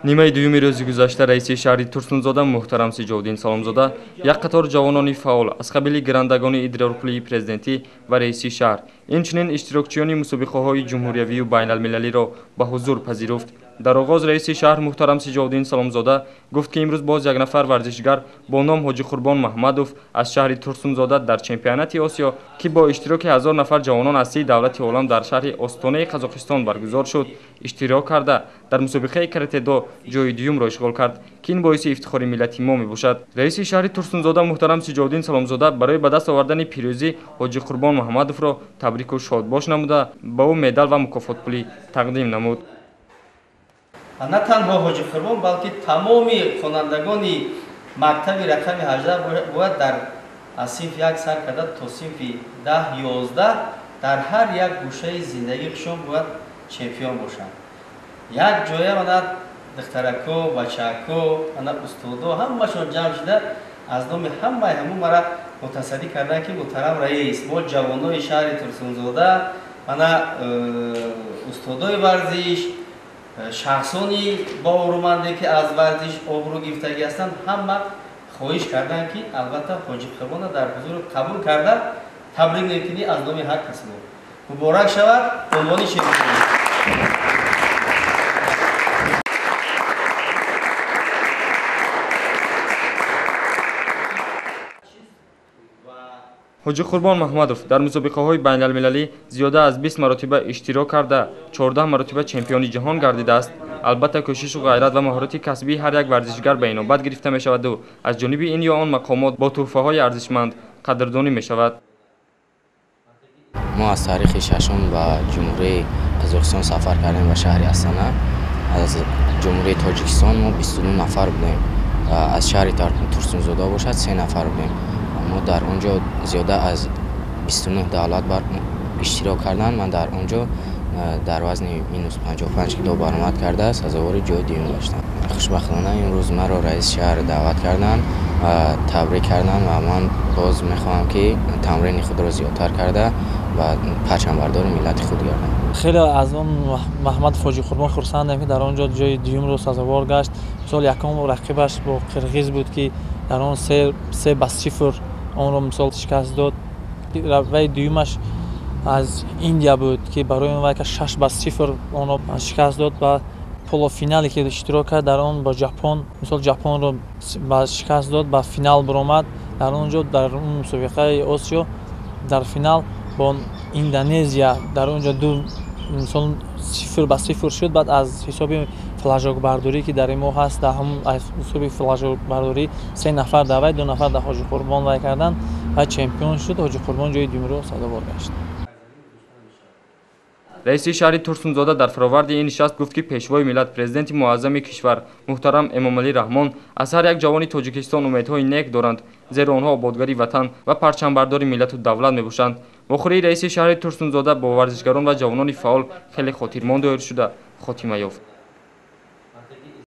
Нимаи дуюми рӯзи гузашта раиси шаҳри Турсунзода муҳтарам Сиҷовиддин Саломзода як қатор ҷавонони фаъол аз қабили гирандагони идрорпулии президентӣ ва раиси шаҳр, инчунин иштирокчиёни мусобиқаҳои ҷумҳуриявию байналмилалиро ба ҳузур пазируфт. Дар оғоз раиси шаҳр муҳтарам Сиҷовиддин Саломзода гуфт, ки имрӯз боз як нафар варзишгар бо ном Ҳоҷи Қурбон Маҳмадов аз шаҳри Турсунзода дар чемпионати Осиё, ки бо иштироки 1000 нафар ҷавонон аз 30 давлати олам дар шаҳри Остонаи Қазоқистон баргузор шуд, иштирок карда дар мусобиқаи каратедо ҷои дуюмро ишғол кард, ки ин боиси ифтихори миллати мо мебошад. Раиси шаҳри Турсунзода муҳтарам Сиҷовиддин Саломзода барои ба даст овардани пирӯзӣ Ҳоҷи Қурбон Маҳмадовро табрику шодбош намуда ба ӯ медал ва мукофотпулӣ тақдим намуд. На танҳо Ҳоҷи Қурбон, балки тамоми хонандагони мактаби рақами 18 бояд дар аз синфи 1 сар карда то синфи 10, 11 дар ҳар як гӯшаи зиндагии худшон бояд чемпион бошанд. Як ҷоя мана духтарако, бачако, мана устодо ҳамашон ҷамъ шуда аз номи ҳамаи ҳамун мара мутасаддӣ карданд, ки муҳтарам раис, мо ҷавонони шаҳри Турсунзода, мана устодои варзиш, шахсони бообрӯманде, ки аз варзиш обрӯ гирифтагӣ ҳастанд, ҳама хоҳиш карданд, ки албатта Ҳоҷи Қурбонро дар ҳузур қабул карда табрик мекунӣ аз номи ҳар кас мо. Муборак шавад унвони чемпионӣ. Ҳоҷи Қурбон Маҳмадов дар мусобиқаҳои байналмилалӣ зиёда аз 20 маротиба иштирок карда, 14 маротиба чемпиони ҷаҳон гардидааст. Албатта, кӯшишу ғайрат ва маҳорати касбии ҳар як варзишгар ба инобат гирифта мешаваду аз ҷониби ин ё он мақомот бо тӯҳфаҳои арзишманд қадрдонӣ мешавад. Мо аз таърихи шашум ба Ҷумҳурии Қазоқистон сафар кардем, ба шаҳри Астана. Аз Ҷумҳурии Тоҷикистон мо 22 нафар будем, аз шаҳри Турсунзода бошад 3 нафар будем. Мо дар он ҷо зиёда аз 29 давлат иштирок карданд. Ман дар он ҷо дар вазни минус 55 кило баромад карда сазовори ҷои дуюм гаштам. Хушбахтона имрӯз маро раиси шаҳр даъват карданд ва табрик карданд ва ман боз мехоҳам, ки тамрини худро зиёдтар карда ва парчамбардори миллати худ гардам. Хеле аз он Маҳмадов Ҳоҷи Қурбон хурсандем, ки дар он ҷо ҷои дуюмро сазовор гашт. Мисол, якум рақибаш бо қирғиз буд, ки дар он 3-0 онро мисол шикаст дод. Вай дуюмаш аз Индия буд, ки барои он вай 6-0 онро шикаст дод ва полуфинале ки иштирок кард, дар он бо Ҷапон, мисол, Ҷапонро ба шикаст дод, ба финал баромад. Дар он ҷо дар он мусобиқаи Осиё дар финал бо Индонезия дар он ҷо ду мисол 0-0 шуд. Баъд аз ҳисоби флажокбардорӣ, ки дар ин мо ҳаст, дар ҳамон аз ҳисоби флажокбардорӣ 3 нафар дар вай, 2 нафар дар Ҳоҷи Қурбон вай карданд ва чемпион шуд. Ҳоҷи Қурбон ҷои дуюмро сазовор гашт. Раиси шаҳри Турсунзода дар фароварди ин нишаст гуфт, ки пешвои миллат, президенти муаззами кишвар муҳтарам Эмомалӣ Раҳмон аз ҳар як ҷавони Тоҷикистон умедҳои нек доранд, зеро онҳо ободгари ватан ва парчамбардори миллату давлат мебошанд. Вохӯрии раиси шаҳри Турсунзода бо варзишгарон ва ҷавонони фаъол хеле хотирмон доир шуда хотима ёфт.